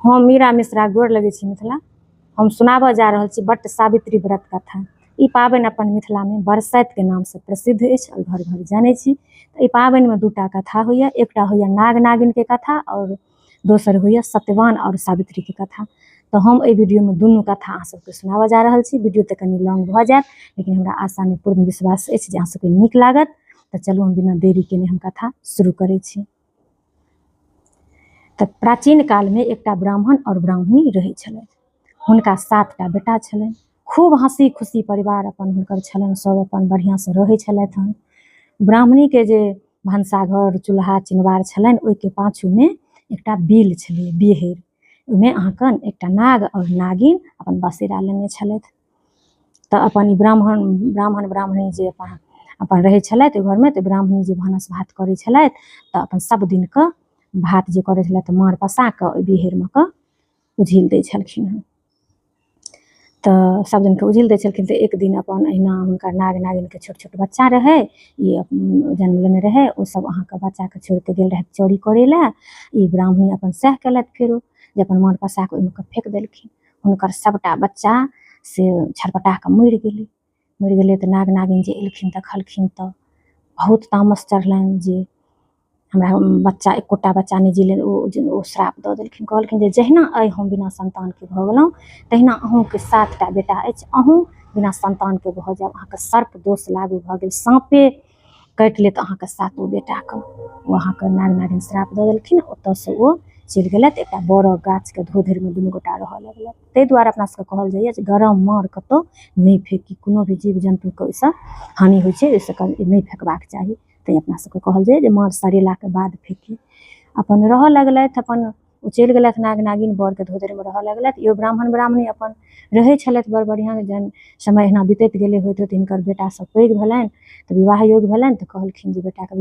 हम मीरा मिश्रा गोर लगै छी मिथिला। हम सुनाबऽ जा रहल छी वट सावित्री व्रत कथा। ई पाबनि अपन मिथिलामे बरसाइतके नामसँ प्रसिद्ध अछि आओर घर घर जानै छी। तऽ एहि पाबनिमे दूटा कथा होइए, एकटा होइए नाग नागिनके कथा आओर दोसर होइए सत्यवान आओर सावित्रीके कथा। तऽ हम एहि वीडियोमे दुनू कथा अहाँ सबके सुनाबऽ जा रहल छी। वीडियो तऽ कनि लॉन्ग भऽ जायत, लेकिन हमरा आशा नहि पूर्ण विश्वास अछि जे अहाँ सबके नीक लागत। तऽ चलू हम बिना देरी केने हम कथा शुरू करै छी। तऽ प्राचीन कालमे एकटा ब्राह्मण आओर ब्राह्मणी रहै छलथि। हुनका 7टा बेटा छलनि। खूब हँसी खुशी परिवार अपन हुनकर छलनि, सब अपन बढ़िआँसँ रहै छलथि हन। ब्राह्मणीके जे भनसाघर चूल्हा चिनवार छलनि ओहिके पाछूमे एकटा बिल छलै, बिहरि। ओहिमे अहाँके एकटा नाग आओर नागिन अपन बसेरा लेने छलथि। तऽ अपन ई ब्राह्मण ब्राह्मण ब्राह्मणी जे अपन अपन रहै छलथि ओहि घरमे, तऽ ब्राह्मणी जे भानस भात करै छलथि तऽ अपन सब दिनके भात जे करै छलथि माँड़ पसा कऽ ओहि बिहरिमे कऽ उझिल दै छलखिन हँ। तऽ सब दिनके उझिल दै छलखिन। तऽ एक दिन अपन अहिना हुनकर नाग नागिनके छोट छोट बच्चा रहै, ई जन्म लेने रहै, ओ सब अहाँके बच्चाके छोड़िके गेल रहै चोरी करै लए। ई ब्राह्मणी अपन सएह केलथि, फेरो जे अपन माँड़ पसा कऽ ओहिमे कऽ फेक देलखिन। हुनकर सबटा बच्चा से छटपटा कऽ मरि गेलै। मरि गेलै तऽ नाग नागिन जे एलखिन देखलखिन तऽ बहुत तामस चढ़लनि जे हमरा बच्चा एकोटा बच्चा नहि जीलै। ओ श्राप दऽ देलखिन, कहलखिन जे जहिना आइ हम बिना सन्तानके भऽ गेलहुँ तहिना अहूँके 7टा बेटा अछि, अहूँ बिना सन्तानके भऽ जायब, अहाँके सर्प दोष लागू भऽ गेल, साँपे काटि लेत अहाँके 7 बेटाके। ओ अहाँके नाग नागिन श्राप दऽ देलखिन। ओतऽसँ ओ चलि गेलथि, एकटा बड़क गाछके धोधरिमे दुनू गोटा रहऽ लगलथि। ताहि दुआरे अपना सबके कहल जाइए जे गरम माँड़ कतहु नहि फेकी, कोनो भी जीव जन्तुके ओहिसँ हानि होइ छै, ओहिसँ नहि फेकबाक चाही। तैँ अपना सबके कहल जाइए जे माँड़ सड़ेलाके बाद फेकी। अपन रहऽ लगलथि, अपन ओ चलि गेलथि नाग नागिन बड़के धोधरिमे रहऽ लगलथि। इहो ब्राह्मण ब्राह्मणी अपन रहै छलथि बड़ बढ़िआँ। जहन समय एहिना बितैत गेलै, होइत होइत हिनकर बेटा सब पैघ भेलनि तऽ विवाह योग भेलनि। तऽ कहलखिन जे बेटाके